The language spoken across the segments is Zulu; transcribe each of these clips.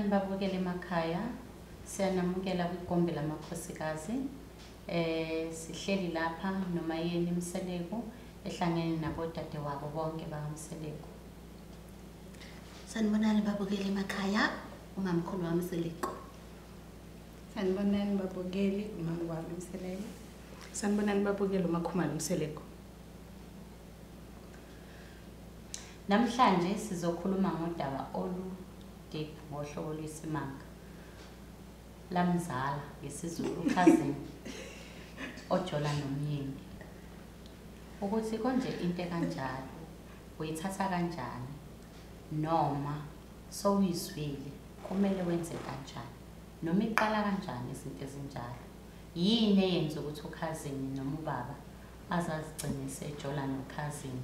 Sanibonani babukele emakhaya, siyanamukela kwigombi lamakhosikazi. Sihleli lapha noMayeni Mseleku ehlangene nabodade wabo bonke bakaMseleku. Sanibonani babukele emakhaya, umamkhulu waMseleku. Sanibonani babukeli, umama wami Mseleku. Sanibonani babukeli, uMakhumalo Mseleku. Namhlanje sizokhuluma ngodaba olu deep ngohlobo lwesimanga. Lamzala ngesiZulu cousin ojola nomyeni. Ukuthi konje into ekanjalo uyithatha kanjani noma sowuyizwile kumele wenze kanjani noma iqala kanjani izinto ezinjalo. Yini eyenza ukuthi ukhazini noma ubaba azazigcine sejola nokhazini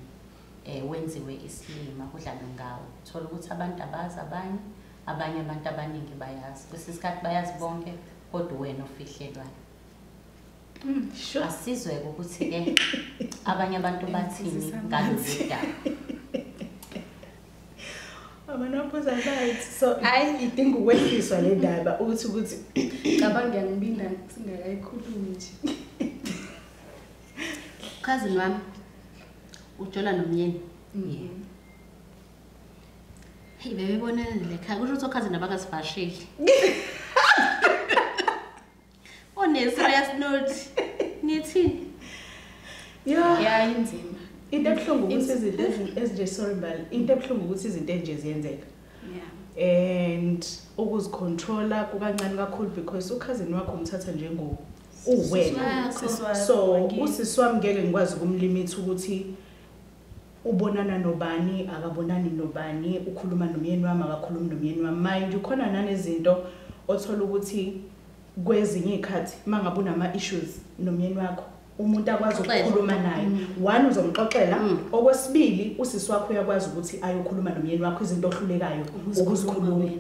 wenziwe isilima kudlalwe ngawo. Thola ukuthi abantu abazi abanye, abanye abantu abaningi bayazi. Kwesinye isikhathi bayazi bonke kodwa wena ofihlelwayo. Sure. Asizwe ukuthi-ke abanye abantu bathini ngalolu daba. Abantu abathi so idinga ukwehliswa le ndaba ukuthi Cabanga ngiyangibinda singakayikhulumi nje. Cousin wami ujola nomyeni. Yeah. Hey bebebonana le khaya kusho ukuthi okhazini abakazivasheli. On a serious note, nithini? Yeah, inzima. Into ebuhlungu ukuthi izinto ezinje, sorry Mbali, into ebuhlungu ukuthi izinto enje ziyenzeka. Yeah. And ukuzicontrola kukancane kakhulu because ukhazini wakho umthatha njengo uwena. So usisi wami ngeke ngikwazi ukumlimit ukuthi ubonana nobani, akabonani nobani, ukhuluma nomyeni wami, akakhulumi nomyeni wami. Mind you, khona nanezinto othola ukuthi kwezinye izikhathi mangabe unama issues nomyeni wakho umuntu akwazi ukukhuluma naye. One, uzomxoxela. Okwesibili, usisi wakho uyakwazi ukuthi ayokhuluma nomyeni wakho izinto ohlulekayo ukuzikhuluma.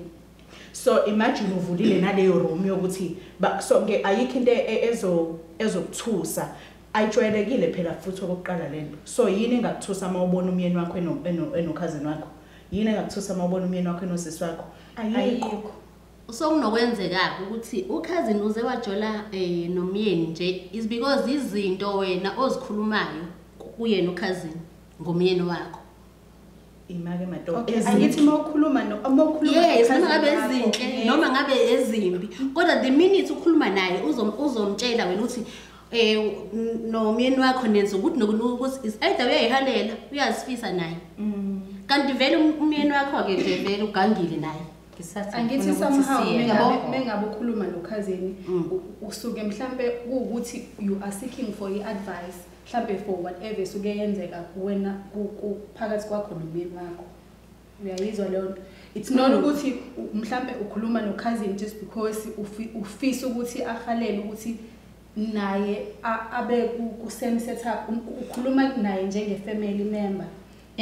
So imagine uvulile naleyo room yokuthi so ke ayikho into ezokuthusa. Ayijwayelekile phela futhi okokuqala lento. So yini engakuthusa uma ubona umyeni wakho enokhazini wakho? Yini engakuthusa uma ubona umyeni wakho enosisi wakho? Ayikho. So kunokwenzeka ukuthi ukhazini uze wajola nomyeni nje is because izinto wena ozikhulumayo kuyena ukhazini ngomyeni wakho. Imake madoda. Angithi mawukhuluma mawukhuluma yes, noma ngabe ezinhle noma ngabe ezimbi, kodwa the minute ukhuluma naye uzomtshela wena ukuthi nomyeni wakho nenza ukuthi nokuthi is either uyayihalela uyazifisa naye. Kanti vele umyeni wakho ke nje vele ugangile naye. Angithi somehow mengabe ukhuluma nokhazini usuke mhlambe kuukuthi you are seeking for i-advice mhlambe for whatever suke yenzeka kuwena phakathi kwakho nomyeni wakho. Uyayizwa leyo nto. It's not ukuthi mhlambe ukhuluma nokhazini just because ufisa ukuthi ahalele ukuthi naye abe ku same setup, ukhuluma naye njenge family member.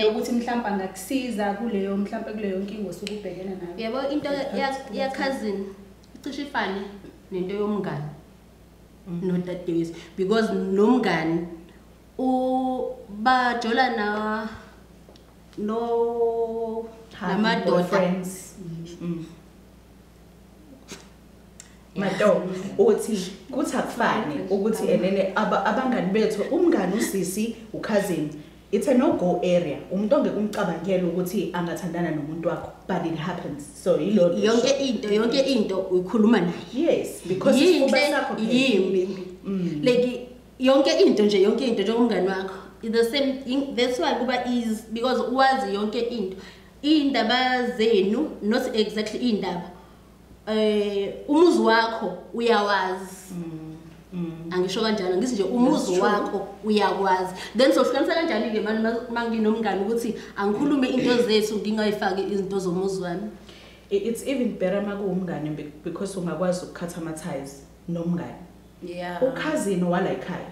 Ukuthi mhlawumbe angakusiza kuleyo mhlawumbe kuleyo nkinga osuke ubhekene nayo. Yebo, into ya cousin icishe ifane nento yomngani nodadewethu because nomngani ubajola na no namadoda friends. Mado uthi kuthi akufani ukuthi enene abangani bethu umngani usisi ukhazini. It's a no-go area. Umuntu ongeke umcabangele ukuthi angathandana nomuntu wakho, but it happens. So yilo yonke into uyikhuluma naye. Yes, because isifuba sakho yimbi. Like yonke into nje, yonke into njengomngani wakho. The same thing, that's why kuba is because wazi yonke into. Indaba zenu not exactly indaba. Umuzi wakho uyawazi. Angisho kanjalo, ngithi nje umuzi wakho uyakwazi. Then sohlukanisa kanjani ke manje manginomngani ukuthi angikhulume into zethu ngingayifaki izinto zomuzi wami. It's even better makuwumngani because ungakwazi ukukhatha ama ties nomngani. Yeah. Ukhazini wala ekhaya.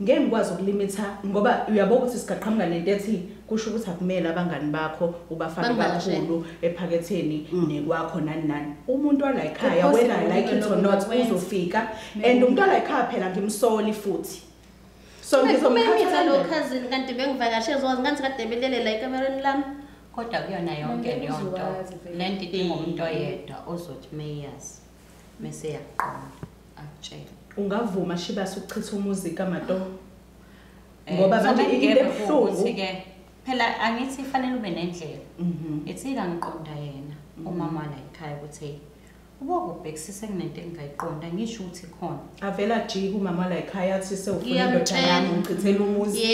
Ngeke ngikwazi ukulimitha ngoba uyabona ukuthi sigaqhamuka lento ethi kusho ukuthi akumele abangani bakho ubafake kakhulu ephaketheni nekwakho nani nani. Umuntu wala ekhaya whether I like it or not uzofika and umuntu wala ekhaya phela ngimsoli futhi. So ngizomkhatha lo cousin kanti bengivakashe ezwazi ngathi kade belele la ekamereni lami. Kodwa kuyona yonke leyo nto lento idinga umuntu oyedwa ozothi meyazi mase yaqonda akutshela. Ungavuma Shibase ukuchitha umuzi kaMato ngoba manje into ebuhlungu ke phela angithi fanele ube nendlela. Ethi la ngiqonda yena umama la ekhaya ukuthi ubokubhekisisa kunento engayiqonda ngisho ukuthi khona. Avela jika umama la ekhaya athi sewufuna indoda yami ngichithela umuzi.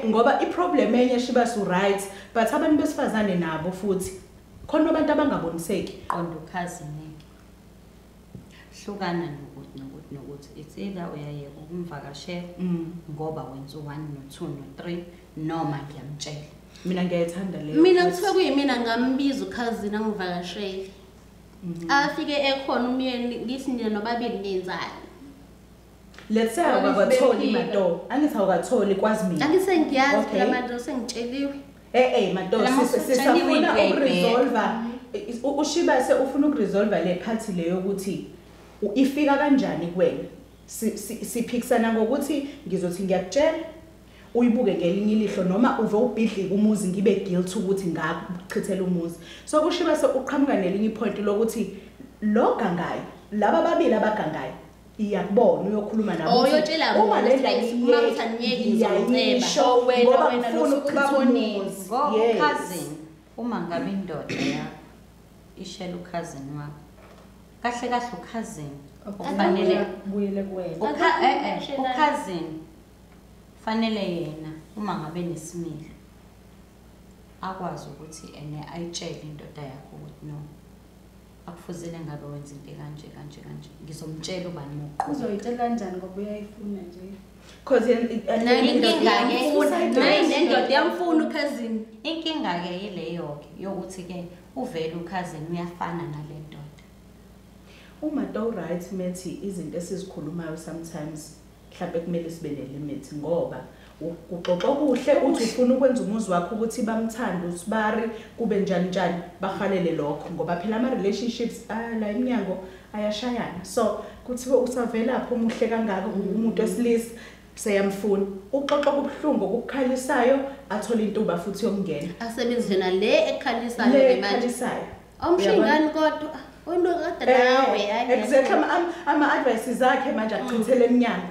Ngoba iproblem enye Shibase right but abantu besifazane nabo futhi khona abantu abangaboniseki. Qonda ukhazini hlukana nokuthi nokuthi nokuthi it's either uyayeka ukumvakashela ngoba wenza 1 no 2 no 3 noma ngiyamtshela. Mina ngiyayithanda leyo. Mina kuthiwa kuyimina ngambiza ukhazini angivakashele. Afike ekhona umyeni ngithi nina nobabili nenzani. Let's say awukatholi Mato, angithi awukatholi kwazi mina. Angithi ngiyazi phela Mato sengitsheliwe. Mato sisafuna ukuresolve. uShibase ufuna ukuresolve le party leyo ukuthi ifika kanjani kuwena. Siphikisana ngokuthi ngizothi ngiyakutshela uyibuke ngelinye ilihlo noma uve ubhidlike umuzi ngibe guilty ukuthi ngakuchithela umuzi. So kuShibase uqhamuka nelinye ipoint lokuthi lo gangayo laba babili abagangayo iyakubona uyokhuluma nabo uma le ndlela wena lokubabonisa ngoba cousin uma ngabe indoda yakho ishela ucousin wakho kahle kahle ucousin ufanele buyele kuwena ucousin fanele yena uma ngabe nesimilo akwazi ukuthi ene ayitshele indoda yakho ukuthi no akufuzile ngabe wenza into kanje kanje kanje ngizomtshela ubani moqo uzoyitshela kanjani ngoba uyayifuna nje because nendoda iyamfuna ucousin. Inkinga ke yileyo ke yokuthi ke uvele ucousin uyafana nale ndoda. Uma do right methi izinto esizikhulumayo sometimes mhlawumbe kumele sibe nelimit ngoba uxoxa kuhle uthi ufuna ukwenza umuzi wakho ukuthi bamthande usibari kube njani njani bahalele lokho ngoba phela ama relationships la iminyango ayashayana. So kuthiwe usavelaphi omuhle kangaka umuntu wesilisa seyamfuna uxoxa kubuhlungu okukhalisayo athole intuba futhi yokungena asebenzise nale ekhalisayo manje awumshingani kodwa wena kade nawe exactly ama advices zakhe manje achithele eminyango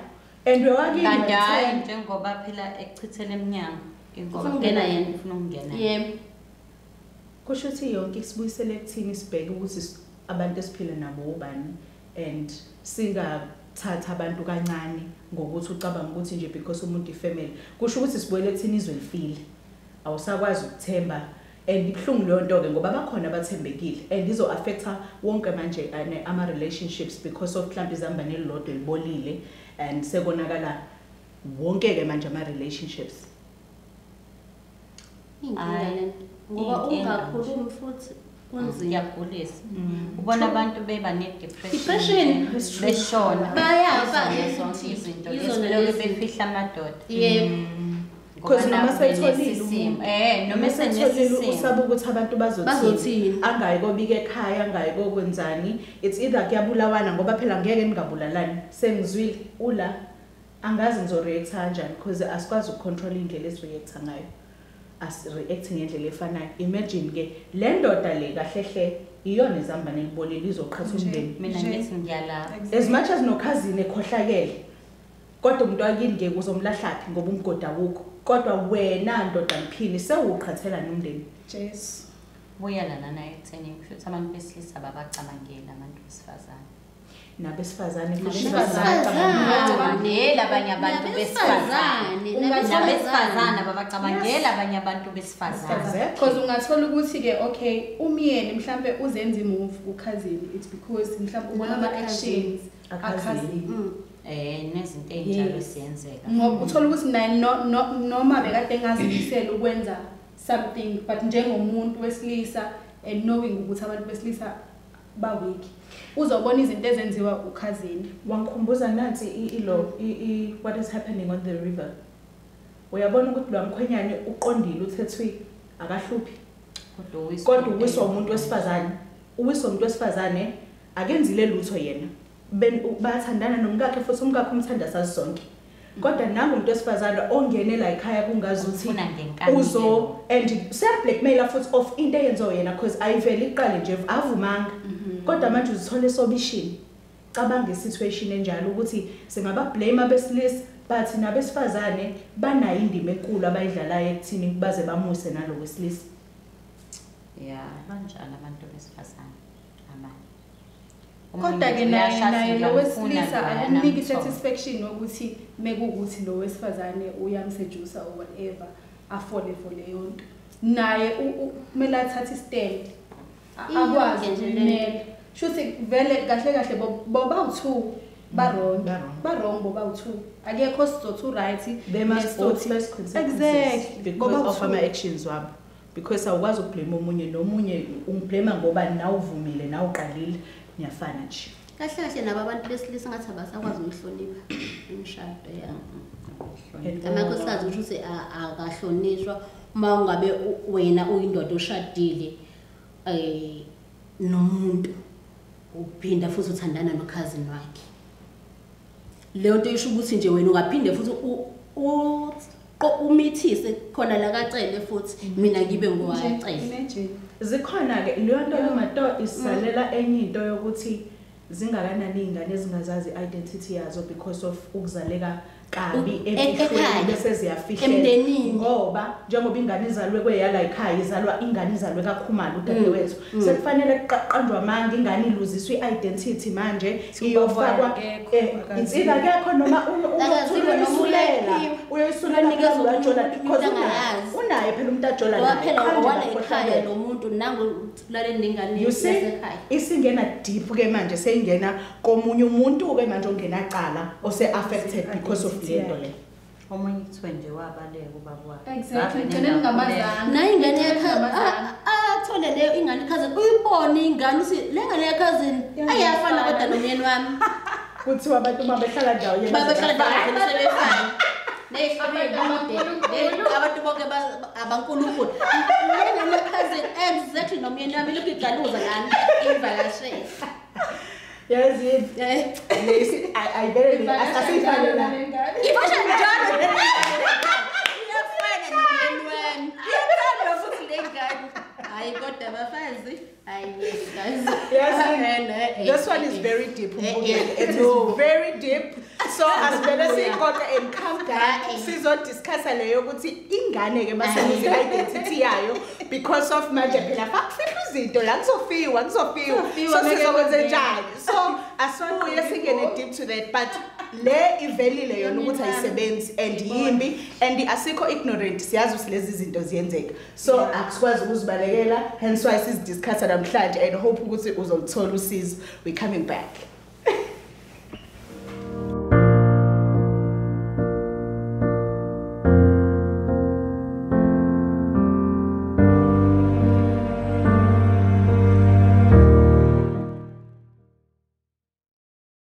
and wewakini kanti hayi njengoba phela ekuchithele eminyango ingoba ufuna yena ufuna ukungena yebo. Kusho ukuthi yonke isibuyisele ekuthini sibheke ukuthi abantu esiphila nabo ubani and singathatha abantu kancane ngokuthi ucabanga ukuthi nje because umuntu ifamily kusho ukuthi sibuyele ekuthini izwe lifile awusakwazi ukuthemba and ibhlungu leyo nto ke ngoba bakhona abathembekile and izo affecta wonke manje ama relationships because of mhlawumbe izambane elilodwa libolile and sekonakala wonke ke manje ama relationships. Ngoba ungakhulumi futhi kunzima ngiyagulisa ubona abantu beba ne depression beshona bayafa zonke izinto lezi befihla amadoda. Yebo because noma setholile noma senesimo usaba ukuthi abantu bazothini angayi kobika ekhaya angayi kokwenzani it's either kuyabulawana ngoba phela ngeke ningabulalani sengizwile ula angazi ngizoreact kanjani because asikwazi ukucontrol indlela esireacta ngayo as react ngendlela efanayo. Imagine ke le ndoda le kahle hle iyona izambane elibolile izoqhatha umndeni. Mina ngithi ngiyalapha as much as nokhazini ekhohlakele kodwa umuntu wakini ngeke uzomlahlaphi ngoba umgodi awukho kodwa wena ndoda mphini sewuqhathela nomndeni. Jesu buyela lana ekutheni kusho ukuthi abantu besilisa babacabangela abantu besifazane nabesifazane babacabangela abanye abantu besifazane nabesifazane babacabangela abanye abantu besifazane because ungathola ukuthi ke okay umyeni mhlambe uzenza imove kukhazini it's because mhlambe ubona ama actions akhazini nezinto ezinjalo siyenzeka ngoba uthola ukuthi naye noma bekade engazimisela ukwenza something but njengomuntu wesilisa and knowing ukuthi abantu besilisa ba weak uzobona izinto ezenziwa ukhazini. Wangikhumbuza nansi ilo what is happening on the river. Uyabona ukuthi lo mkhwenyane uqondile uthethwe akahluphi kodwa uwiswa umuntu wesifazane uwiswa umuntu wesifazane akenzile lutho yena bathandana nomkakhe futhi umkakhe umthanda sazi sonke Kodwa nangu umuntu wesifazane ongene la ekhaya kungazuthi uzo and self blackmailer futhi of into eyenziwe yena because ayivele iqale nje avumanga. Kodwa manje uzithola esobishini. Cabanga isituation enjalo ukuthi singaba blame abesilisa but nabesifazane banayo indima enkulu abayidlalayo ekuthini baze bamuse nalo wesilisa. Yeah, banjalo abantu besifazane abanye. Kodwa ke naye lo wesilisa akumniki satisfaction ukuthi mekukuthi lo wesifazane uyamseduce or whatever afole for leyo nto. Naye kumele athathe stand. Akwazi ukumela. Shuthi vele kahle kahle bobawu2 ba wrong. Ba wrong bobawu2. Akekho sizothu right. They must both face consequences. Exactly. Because of ama actions wabo. Because awukwazi ukublame omunye nomunye ungiblame ngoba nawe uvumile nawe uqalile niyafana nje. Kahle kahle nabo abantu besilisa ngathi abasakwazi ukuhlonipha imishado yabo. Amakhosikazi usho ukuthi akahlonishwa uma ungabe wena uyindoda oshadile nomuntu uphinda futhi uthandana nokhazini wakhe. Leyo nto isho ukuthi nje wena ungaphinde futhi umithise khona la kacele futhi mina ngibe ngowacele. Zikhona ke leyo nto yomato isalela enye into yokuthi zingakanani izingane ezingazazi identity yazo because of ukuzaleka kabi efihlweni bese ziyafihlela ngoba njengoba ingane izalwe kweyala ekhaya izalwa ingane izalwe kaKhumalo udadewethu sekufanele kuqanjwa manje ingane iluziswe identity manje iyofakwa insika akekho noma uyoyisulela uyoyisulela uyajola because unaye phela umuntu ajola naye phela wala ekhaya lo muntu nangu laleni nengane yasekhaya isingena deep ke manje seyingena komunye umuntu ke manje ongenacala ose affected because of lento le. Omunye kuthiwe nje wabaleka ubaba wakhe. Exactly. Ngicela ngingamazanga. Nayi ingane yakhe athole leyo ingane cousin uyibone ingane uthi le ngane ya cousin ayafana kodwa nomyeni wami. Kuthiwa abantu uma behlala ndawonye babehlala ndawonye sebefana. Ney'hlobo abantu bonke abankulunkulu. Le ngane ya cousin exactly nomyeni wami lokhu igaluza lana ivakashele. Yes, lesi I very asifane la. Ifasha njalo. Iyafana nomyeni wami. Iyathandwa futhi le ngane. Hayi kodwa bafazi. Hayi guys. Yes, this one is very deep. It is very deep. So asivele siyiqoqe and come back sizo discuss leyo ukuthi ingane ke maseluze identity yayo because of manje phela fakufihla izinto la kuzofiwa so sizokwenza njani. So asibuye singene deep to that but le ivelile yona ukuthi ayisebenzi and yimbi and asikho ignorant siyazi ukuthi lezi zinto ziyenzeka so akusikwazi ukuzibalekela hence why sizidiscussa namhlanje and hope ukuthi uzoluthola usizo. We coming back.